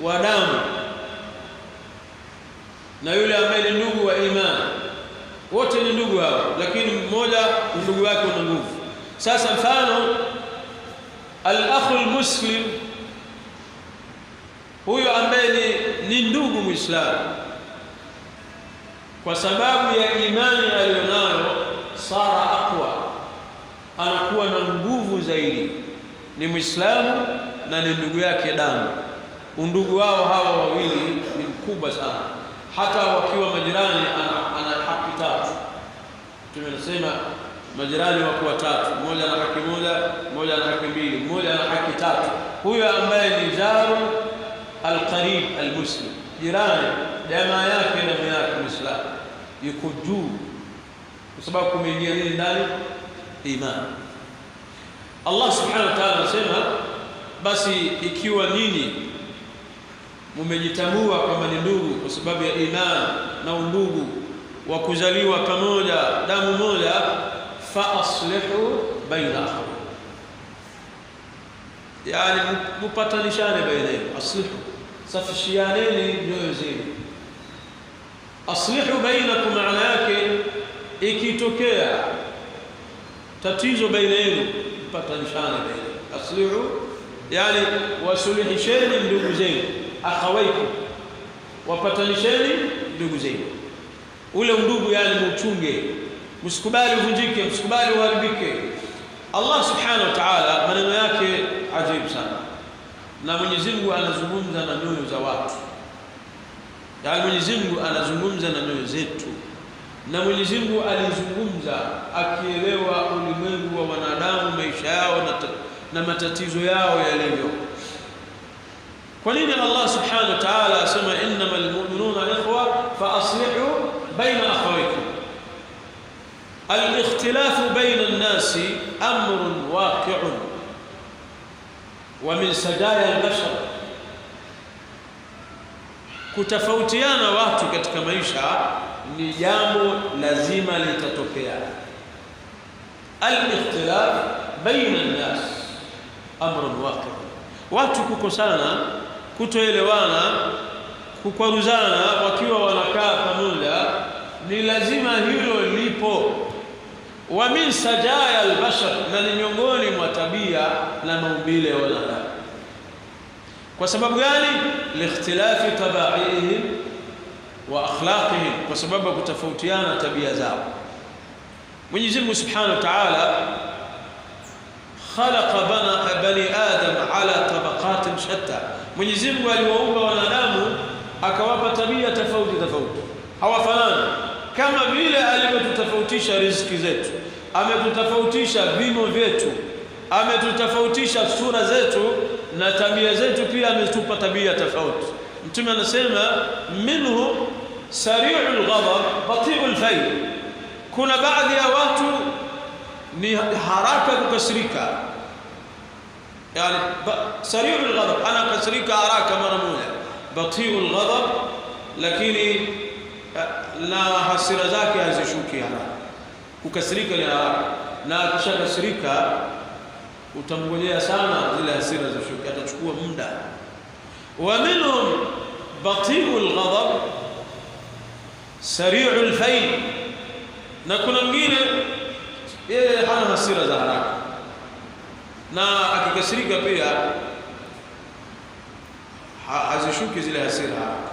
wa damu na yule ambaye ni ndugu wa imani, wote ni ndugu hao, lakini mmoja ndugu wake una nguvu. Sasa mfano al-akhu al-muslim, huyo ambaye ni ndugu Muislamu, kwa sababu ya imani aliyonayo, sara aqwa, anakuwa na nguvu zaidi. Ni Muislamu na ni ndugu yake damu. Undugu wao hawa wawili ni mkubwa sana, hata wakiwa majirani ana haki tatu. Tumesema majirani wako watatu, mmoja ana haki moja, mmoja ana haki mbili, mmoja ana haki tatu. Huyo ambaye ni jaru alqarib almuslim, jirani jamaa yake na yake Muislamu, yuko juu, kwa sababu kumeingia nini ndani? Imani. Allah subhanahu wa ta'ala anasema, basi ikiwa ninyi mmejitambua kwamba ni ndugu kwa sababu ya imani na undugu wa kuzaliwa pamoja, damu moja, fa aslihu baina akhawaykum, yani mupatanishane baina yenu. Aslihu, safishianeni nyoyo zenu. Aslihu bainakum, maana yake ikitokea tatizo baina yenu mpatanishane baina yenu. Aslihu yani wasulihisheni ndugu zenu, akhawaikum, wapatanisheni ndugu zenu. Ule ndugu yani muuchunge, msikubali uvunjike, msikubali uharibike. Allah subhanahu wa ta'ala maneno yake ajabu sana, na Mwenyezi Mungu anazungumza na nyoyo za watu, yaani Mwenyezi Mungu anazungumza na nyoyo zetu, na Mwenyezi Mungu alizungumza akielewa ulimwengu wa wanadamu, maisha yao na matatizo yao yalivyo. Kwa nini Allah subhanahu wa ta'ala asema innamal mu'minuna ikhwa fa aslihu baina akhawaykum? Al-ikhtilafu baina an-nasi amrun waqi'un wa min sajaya al-bashar. Kutofautiana watu katika maisha ni jambo lazima litatokea. Al-ikhtilaf baina an-nas amrun waqi', watu kukosana, kutoelewana, kukwaruzana wakiwa wanakaa pamoja, ni lazima hilo lipo. Wa min sajaya al-bashar, na ni miongoni mwa tabia na maumbile ya wanadamu. Kwa sababu gani? Liikhtilafi tabaihim wa akhlaqihim, kwa sababu ya kutofautiana tabia zao. Mwenyezi Mungu Subhanahu wa Ta'ala khalaqa bani Adam ala tabaqatin shatta. Mwenyezi Mungu aliwaumba wanadamu akawapa tabia tofauti tofauti, hawafanani. Kama vile alivyotofautisha riziki zetu, ametutofautisha vimo vyetu, ametutofautisha sura zetu na tabia zetu, pia ametupa tabia tofauti. Mtume anasema minhu sari'ul ghadab bati'ul fayl, kuna baadhi ya watu ni haraka kukasirika, yani sari'ul ghadab, anakasirika haraka mara moja, bati'ul ghadab, lakini na hasira zake hazishuki haraka. Kukasirika ni haraka, na akishakasirika utamngojea sana zile hasira zishuke, atachukua muda. Wa minhum bati'ul ghadab sari'ul fayl, na kuna mwingine yeye hana hasira za haraka, na akikasirika pia hazishuki zile hasira haraka.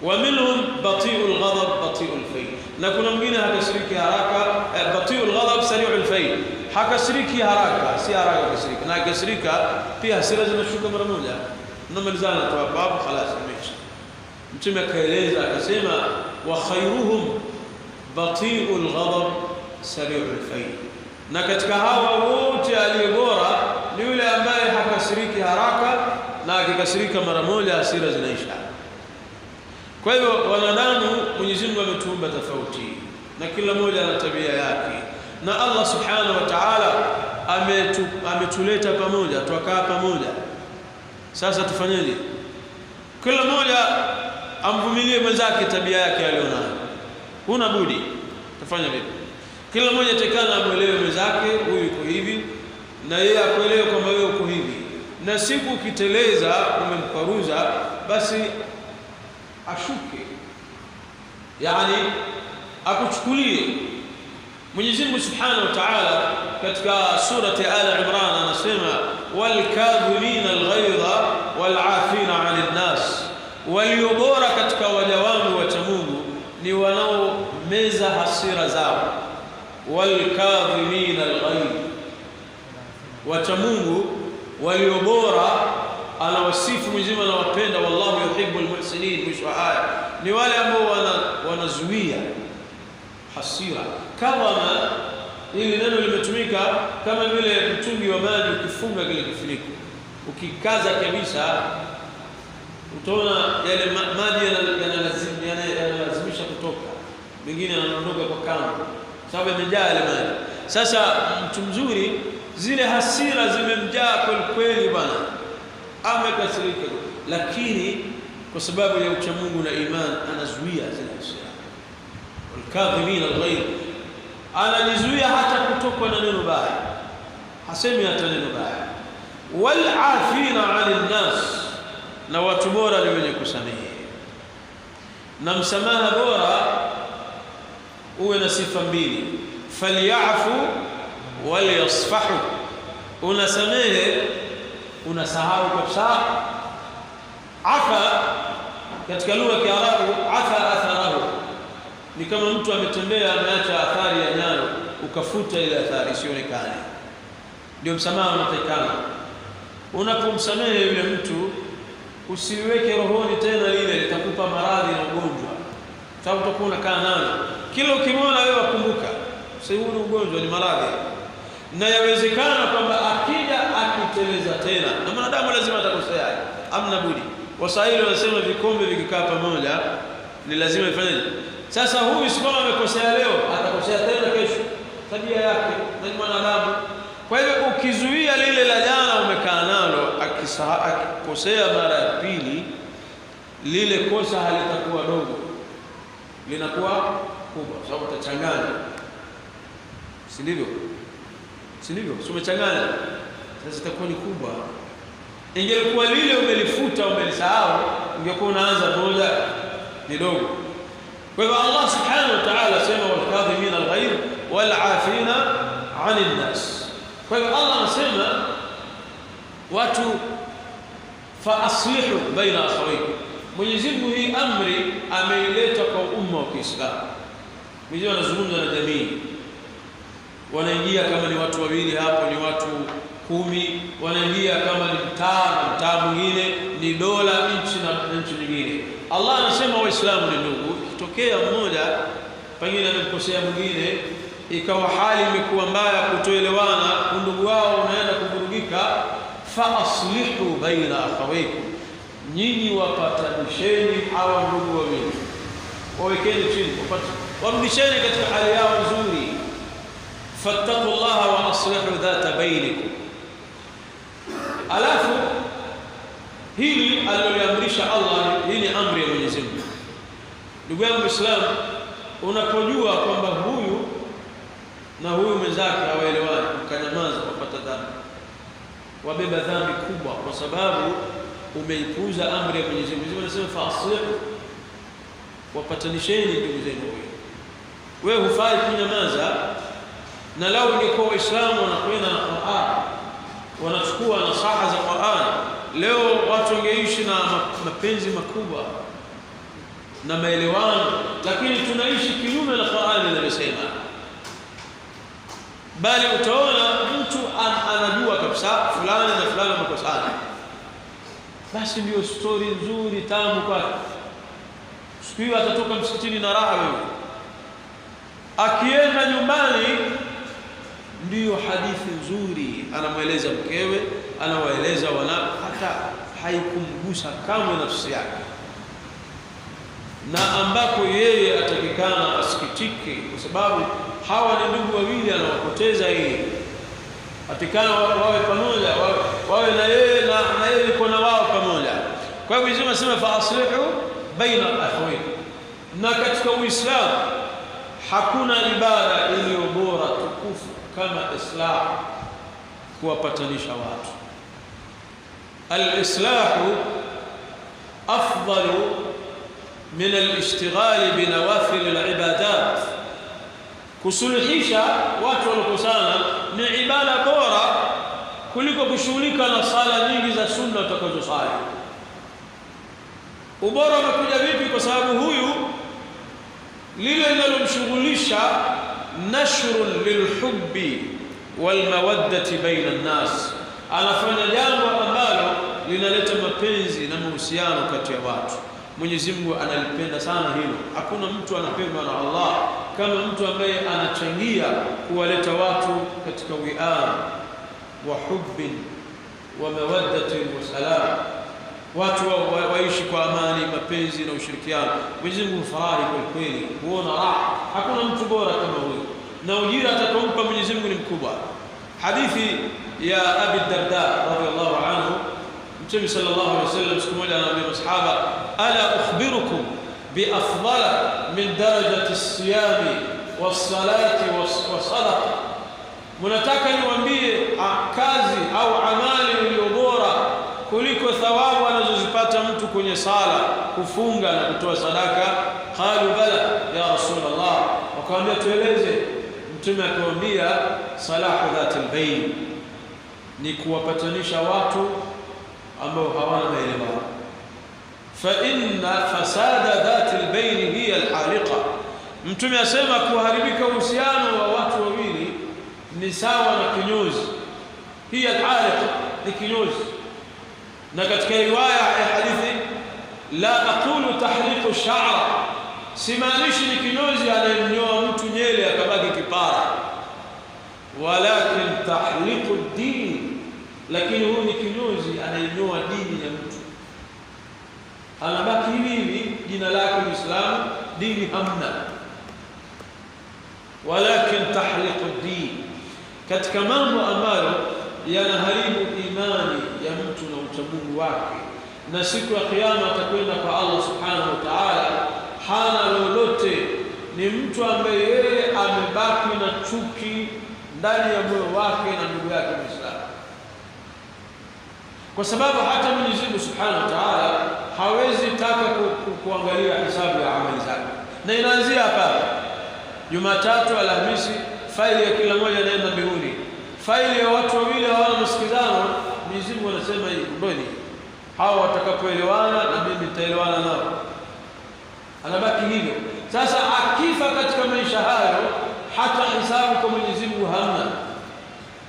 Wa minhum bati'ul ghadab bati'ul fayl, na kuna mwingine hakasiriki haraka, bati'ul ghadab sari'ul fayl, hakasiriki haraka, si haraka kukasirika, na akikasirika pia hasira zinashuka mara moja, namalizana tu hapo, خلاص imeisha. Mtume akaeleza akasema, wa khairuhum bati'ul ghadab sari'ul fayl, na katika hawa wote aliye bora ni yule ambaye hakasiriki haraka, na akikasirika mara moja hasira zinaisha. Kwa hivyo wanadamu Mwenyezi Mungu ametuumba tofauti, na kila mmoja ana tabia yake, na Allah Subhanahu wa Ta'ala ametuleta pamoja, tukakaa pamoja. Sasa tufanyeje? Kila mmoja amvumilie mwenzake tabia yake alionayo, huna budi. Tafanya vipi? Kila mmoja tekana amuelewe mwenzake, huyu yuko hivi na yeye akuelewe kwamba wewe uko hivi, Na siku ukiteleza umemkwaruza, basi ashuke, yani akuchukulie. Mwenyezi Mungu Subhanahu wa Ta'ala katika surati Al Imran anasema walkadhimina alghaidha walafina 'anil nas, waliobora katika waja wangu wacha Mungu ni wanaomeza hasira zao. Walkadhimina alghaidh, wacha Mungu waliobora anawasifu Mwenyezi Mungu anawapenda, wallahu yuhibbul muhsinin, mwisho wa aya. Ni wale ambao wanazuia hasira. Kama hili neno limetumika kama vile mtungi wa maji, ukifunga kile kifuniko ukikaza kabisa, utaona yale maji yanalazimisha kutoka, mengine yanaondoka kwa kando, sababu yamejaa yale maji. Sasa mtu mzuri zile hasira zimemjaa kweli kweli, bwana amekasirika, lakini kwa sababu ya ucha Mungu na iman anazuia zile hasira. Walkadhimina alghayr, anajizuia hata kutokwa na neno baya, hasemi hata neno baya. Walafina 'anil nas, na watu bora ni wenye kusamehe. Na msamaha bora uwe na sifa mbili, falyafu walyasfahu, unasamehe unasahau kabisa. Afa katika lugha ya Kiarabu, afa atharahu ni kama mtu ametembea ameacha athari ya nyayo, ukafuta ile athari isionekane. Ndio msamaha unatakikana. Unapomsamehe yule mtu usiweke rohoni tena lile, litakupa maradhi na ugonjwa, sababu utakuwa unakaa nalo kila ukimwona wewe wakumbuka, si huu ni ugonjwa, ni maradhi. Na yawezekana kwamba akija akiteleza tena, na mwanadamu lazima atakosea, amna budi. Waswahili wanasema vikombe vikikaa pamoja ni lazima ifanyeje? Sasa huyu si kama amekosea leo, atakosea tena kesho, tabia yake na ni mwanadamu. Kwa hiyo ukizuia lile la jana umekaa nalo, akikosea mara ya pili, lile kosa halitakuwa dogo, linakuwa kubwa, sababu utachanganya, si ndivyo? Si ndivyo? Si umechanganya, sasa itakuwa ni kubwa. Ingelikuwa lile umelifuta umelisahau, ungekuwa unaanza moja ni dogo. Kwa hivyo Allah subhanahu wa ta'ala sema walkadhimina alghayr walafina 'anil nas. Kwa hivyo Allah anasema watu fa aslihu baina akhawaykum. Mwenyezi Mungu hii amri ameileta kwa umma wa Kiislamu. Mwenyezi Mungu anazungumza na jamii, wanaingia kama ni watu wawili hapo, ni watu 10, wanaingia kama ni mtaa na mtaa mwingine, ni dola, nchi na nchi nyingine. Allah anasema Waislamu ni ndugu. Ikitokea mmoja pengine amemkosea mwingine, ikawa hali imekuwa mbaya, kutoelewana, undugu wao unaenda kuvurugika, fa aslihu baina akhawaykum, nyinyi wapatanisheni hawa ndugu wawili, wawekeni chini, warudisheni katika hali yao nzuri. Fattaqullaha wa aslihu dhata bainikum. Alafu hili aliloliamrisha Allah, hii ni amri ya Mwenyezi Mungu. Ndugu yangu Muislamu, unapojua kwamba huyu na huyu mwenzake hawaelewani, ukanyamaza, wapata dhambi, wabeba dhambi kubwa, kwa sababu umeipuuza amri ya Mwenyezi Mungu. Anasema fa aslihu, wapatanisheni ndugu zenu wawili. Wewe hufai kunyamaza. Na lau ingekuwa Waislamu wanakwenda na Qur'an, wanachukua nasaha za Qur'an, leo watu wangeishi na mapenzi makubwa na maelewano, lakini tunaishi kinyume na Qur'an inavyosema. Bali utaona mtu anajua kabisa fulani na fulani wamekosana, basi ndio story nzuri tamu kwake. Siku hiyo atatoka msikitini na raha wewe, akienda nyumbani ndiyo hadithi nzuri, anamweleza mkewe, anawaeleza wana, hata haikumgusa kamwe nafsi yake, na ambako yeye atakikana asikitike, kwa sababu hawa ni ndugu wawili anawapoteza yeye. Atikana wawe pamoja, wawe na yeye na yeye yuko na wao pamoja. Kwa hivyo Mwenyezi Mungu anasema fa aslihu baina akhawaykum. Na katika Uislamu hakuna ibada iliyo bora tukufu kama Islam, kuwapatanisha watu. Al-islahu afdalu min al-ishtighali bi nawafil al-ibadat, kusuluhisha watu walokosana ni ibada bora kuliko kushughulika na sala nyingi za sunna utakazosali. Ubora umekuja vipi? Kwa sababu huyu lile linalomshughulisha nashrun lilhubbi walmawaddati baina an-nas, anafanya jambo ambalo linaleta mapenzi na mahusiano kati ya watu. Mwenyezi Mungu analipenda sana hilo. Hakuna mtu anapendwa na Allah kama mtu ambaye anachangia kuwaleta watu katika wi'am wa hubbin wa mawaddatin wa salam, watu waishi kwa amani, mapenzi na ushirikiano. Mwenyezi Mungu furahi kwa kweli kuona raha. Hakuna mtu bora kama huyu, na ujira atakompa Mwenyezi Mungu ni mkubwa. Hadithi ya Abi Darda radhiyallahu anhu, Mtume sallallahu alayhi wasallam siku moja anawaambia masahaba, ala ukhbirukum bi afdala min darajati as-siyami was-salati was-sadaqa, mnataka niwaambie kazi au amali iliyo bora kuliko thawabu anazozipata mtu kwenye sala, kufunga na kutoa sadaka? Qalu bala ya Rasulullah, wakamwambia tueleze. Mtume akamwambia salahu dhatil bayn, ni kuwapatanisha watu ambao hawana maelewano. Fa inna fasada dhatil bayn hiya alhaliqa, Mtume asema kuharibika uhusiano wa watu wawili ni sawa na kinyozi. Hiya alhaliqa ni kinyozi. Na katika riwaya ya hadithi, la aqulu tahliqu sha'ra, simaanishi ni kinyozi anayemnyoa mtu nyele akabaki kipara, walakin tahliqu din, lakini huyu ni kinyozi anayenyoa dini ya mtu, anabaki hivi hivi, jina lake Muislamu, dini hamna. Walakin tahliqu din, katika mambo ambayo yanaharibu imani ya mtu na uchamungu wake, na siku ya kiyama atakwenda kwa Allah subhanahu wa ta'ala hana lolote, ni mtu ambaye yeye amebaki na chuki ndani ya moyo wake na ndugu yake Muislamu. Kwa sababu hata Mwenyezi Mungu subhanahu wa ta'ala hawezi taka kuangalia hisabu ya amali zake, na inaanzia hapa Jumatatu, Alhamisi, faili ya kila mmoja inaenda mbinguni. Faili ya watu wawili hawana masikizano, Mwenyezi Mungu anasema hii mboni, hao watakapoelewana na mimi nitaelewana nao. Anabaki hivyo. Sasa akifa katika maisha hayo, hata hisabu kwa Mwenyezi Mungu hamna,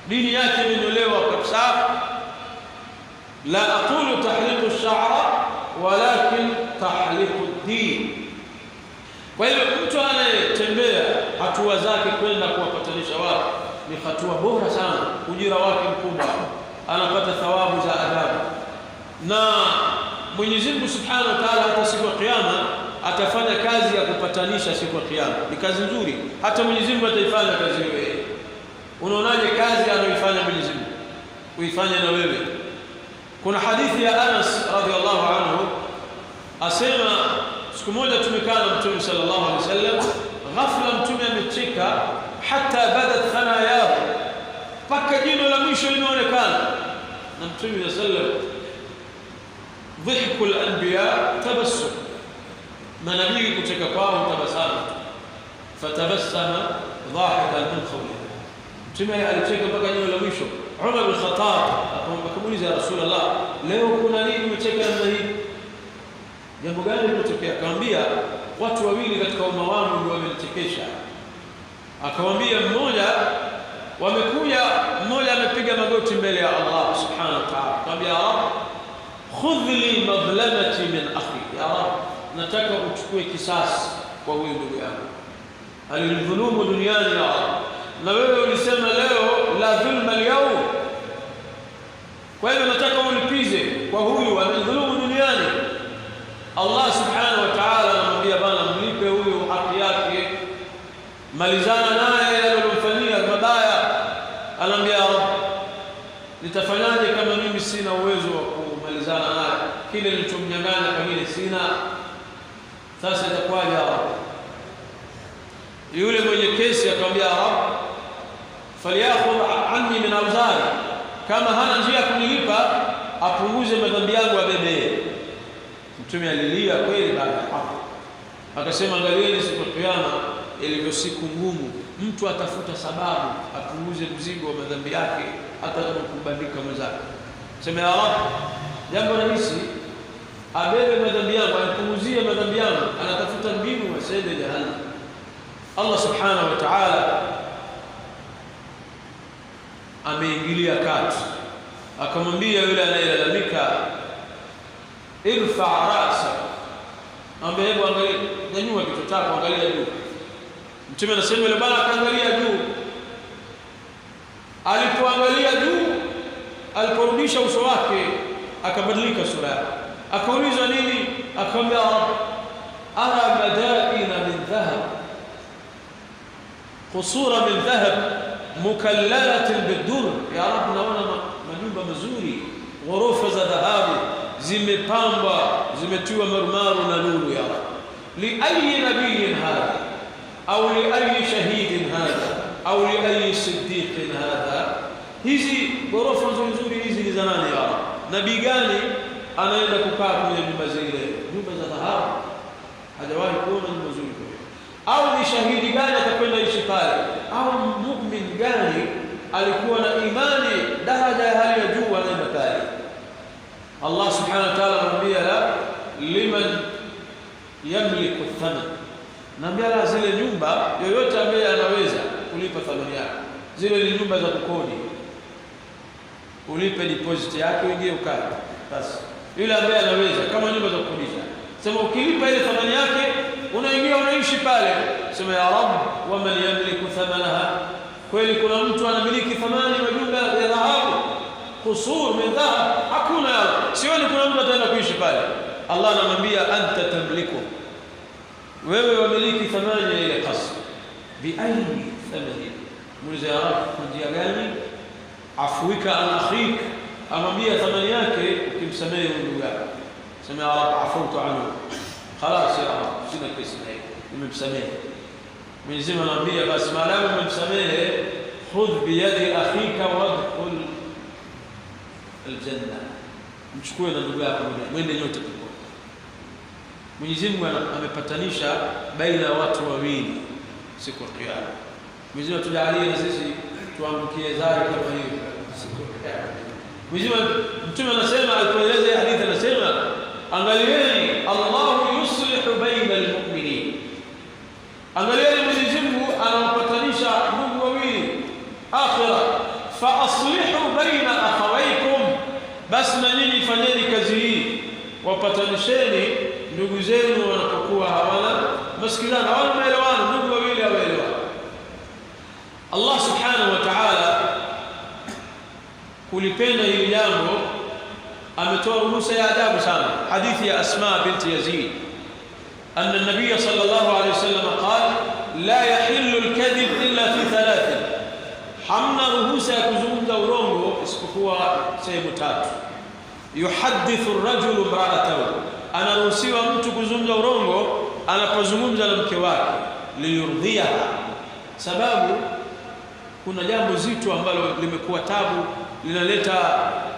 dini yake imenyolewa kabisa. La aqulu tahliqu ash-sha'ra walakin tahliqu ad-din. Kwa hivyo mtu anayetembea hatua zake kwenda kuwapatanisha watu ni hatua bora sana, ujira wake mkubwa, anapata thawabu za adabu. Na Mwenyezi Mungu Subhanahu wa Ta'ala hata siku ya Kiyama atafanya kazi ya kupatanisha siku ya Kiyama. Ni kazi nzuri, hata Mwenyezi Mungu ataifanya kazi hiyo. Unaonaje kazi anayoifanya Mwenyezi Mungu uifanye na wewe? Kuna hadithi ya Anas radhiallahu anhu asema, siku moja tumekaa na Mtume sallallahu alaihi wasallam, ghafla Mtume amecheka hata badat thanayahu, mpaka jino la mwisho limeonekana. Na Mtume sallallahu alaihi wasallam, dhihku al-anbiya tabassum, manabii kucheka kwao tabasamu. Fatabassama dhahikan min qawlihi, Mtume alicheka mpaka jino la mwisho. Umar bin Khattab akamuuliza, ya Rasulullah, leo kuna nini umecheka namna hii? Jambo gani limetokea? Akamwambia, watu wawili katika umma wangu ndio wamenichekesha. Akamwambia mmoja, wamekuja, mmoja amepiga magoti mbele ya Allah subhanahu wa ta'ala, akamwambia, ya Rabb, khudh li madlamati min akhi, ya Rabb, nataka uchukue kisasi kwa huyu ndugu yangu alinidhulumu duniani, ya Rabb, na wewe ulisema leo la dhulma al-yawm, kwa hivyo nataka ulipize kwa huyu amenidhulumu duniani. Allah subhanahu wa ta'ala anamwambia, bana, mlipe huyu haki yake, malizana naye yale aliyomfanyia mabaya. Anamwambia, ya Rabb, nitafanyaje kama mimi sina uwezo wa kumalizana naye, kile nilichomnyang'anya pengine sina, sasa itakuwaje ya Rabb? Yule mwenye kesi akamwambia, ya Rabb, falyakhudh anni min awzari, kama hana njia ya kunilipa apunguze madhambi yangu abebe. Mtume alilia kweli baada hapo, akasema angalieni siku ya Kiyama ilivyo siku ngumu, mtu atafuta sababu apunguze mzigo wa madhambi yake hata kama kumbandika mwenzake. Sema ya Rabb, jambo rahisi, abebe madhambi yangu, anipunguzie madhambi yangu, anatafuta mbinu asende jahannam. Allah subhanahu wa ta'ala ameingilia kati, akamwambia yule anayelalamika, irfa ra'sak, ambaye hebu angalia, nyanyua kichwa chako, angalia juu. Mtume anasema yule bwana akaangalia juu. Alipoangalia juu, aliporudisha uso wake akabadilika sura yake. Akaulizwa nini? Akamwambia Rabb, ara madaina min dhahab, qusura min dhahab mukallalatin bidur. Ya Rabb, naona majumba mazuri, ghorofa za dhahabu zimepambwa, zimetiwa marumaru na nuru. Ya Rabb, li ayi nabiyyin hadha au li ayi shahidin hadha au li ayi siddiqin hadha. Hizi ghorofa nzuri nzuri hizi ni za nani ya Rabb? Nabii gani anaenda kukaa kwenye nyumba zile, nyumba za dhahabu? Hajawahi kuona nyumba nzuri. Au ni shahidi gani atakwenda ishi pale? Au mu'min gani alikuwa na imani daraja ya hali ya juu anaenda pale? Allah subhanahu wa ta'ala anamwambia la liman yamliku thaman, naambia la zile nyumba yoyote ambaye anaweza kulipa thamani yake. Zile ni nyumba za kukodi, ulipe deposit yake uingie ukae. Basi yule ambaye anaweza, kama nyumba za kukodisha, sema ukilipa ile thamani yake unaingia unaishi pale. Sema ya Rabb, waman yamliku thamanaha, kweli kuna mtu anamiliki thamani majumba ya dhahabu, qusur min dhahab? Hakuna ya Rabb, sioni kuna mtu ataenda kuishi pale. Allah anamwambia anta tamliku, wewe wamiliki thamani ya ile kasri. Bi ayi thamani? Muulize ya Rabb, kwa njia gani? Afuika an akhik, amwambia thamani yake ukimsamehe ndugu yako. Sema ya Rabb, afutu anhu, خلاص يا رب, sina kesi naye, nimemsamehe. Mwenyezi Mungu anamwambia basi maadamu umemsamehe, khudh biyadi akhika wadkhul aljanna, mchukue na ndugu yako mwende nyote peponi. Mwenyezi Mungu amepatanisha baina ya watu wawili siku ya Kiyama. Mwenyezi Mungu atujalie na sisi tuangukie zari kama hiyo siku ya Kiyama. Mwenyezi Mungu, Mtume anasema, alipoeleza hadithi anasema, angalieni Allahu yuslihu baina almu'minin, angalieni Mwenyezi Mungu anawapatanisha ndugu wawili akhira, fa aslihu baina akhawaykum, basi na nyinyi fanyeni kazi hii, wapatanisheni ndugu zenu wanapokuwa hawana masikilizano, hawana maelewano, ndugu wawili hawaelewani. Allah subhanahu wa ta'ala kulipenda hili jambo ametoa ruhusa ya ajabu sana. Hadithi ya Asma binti Yazid, anna an-nabiy sallallahu alayhi wasallam qala la yahillu al-kadhib illa fi thalath, hamna ruhusa ya kuzungumza urongo isipokuwa sehemu tatu. Yuhaddithu ar-rajulu imra'atahu, anaruhusiwa mtu kuzungumza urongo anapozungumza na mke wake, liyurdhiha, sababu kuna jambo zito ambalo limekuwa tabu, linaleta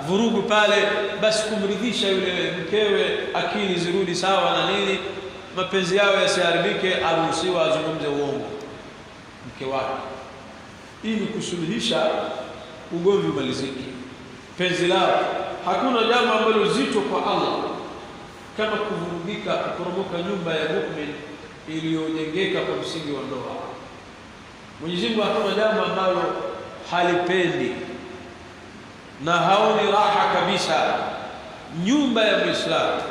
vurugu pale, basi kumridhisha yule mkewe, akili zirudi sawa na nini, mapenzi yao yasiharibike, aruhusiwa azungumze uongo mke wake, ili kusuluhisha ugomvi umalizike, penzi lao. Hakuna jambo ambalo zito kwa Allah kama kuvurugika, kuporomoka nyumba ya mu'min iliyojengeka kwa msingi wa ndoa. Mwenyezi Mungu hakuna jambo ambalo halipendi na haoni raha kabisa nyumba ya Muislamu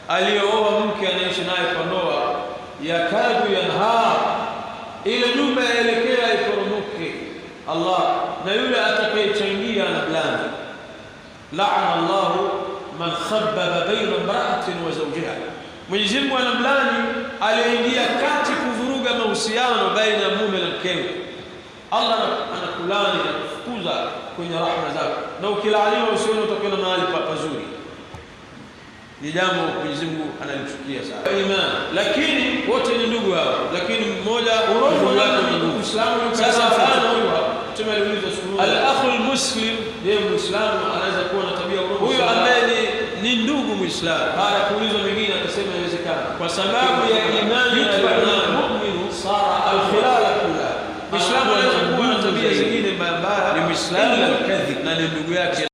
aliyooa mke anaishi naye kwa ndoa, yakadu yanhar, ile nyumba yaelekea iporomoke. Allah, na yule atakayechangia na blani, laana Allahu man khabbaba baina imra'atin wa zawjiha. Mwenyezi Mungu anamlani aliyeingia kati kuvuruga mahusiano baina ya mume na mkewe. Allah anakulani na kufukuza kwenye rahma zake, na ukilaaniwa usione utakwenda mahali pazuri. Ni jambo Mwenyezi Mungu analichukia sana. Iman, lakini wote ni ndugu hao, lakini mmoja urongo wake ni ndugu. Sasa mfano huyu Mtume aliuliza siku moja, al-akhu al-muslim, je, Muislamu anaweza kuwa na tabia urongo? Huyu ambaye Muislamu. Baada ya kuulizwa mengine akasema inawezekana. Kwa sababu ya imani Yutba'u aliyonayo. al-mu'minu sara Alkhilala kullaha. Muislamu anaweza kuwa na tabia zingine mbaya mbaya, Ni Muislamu ila al-kadhib. na ni ndugu yake.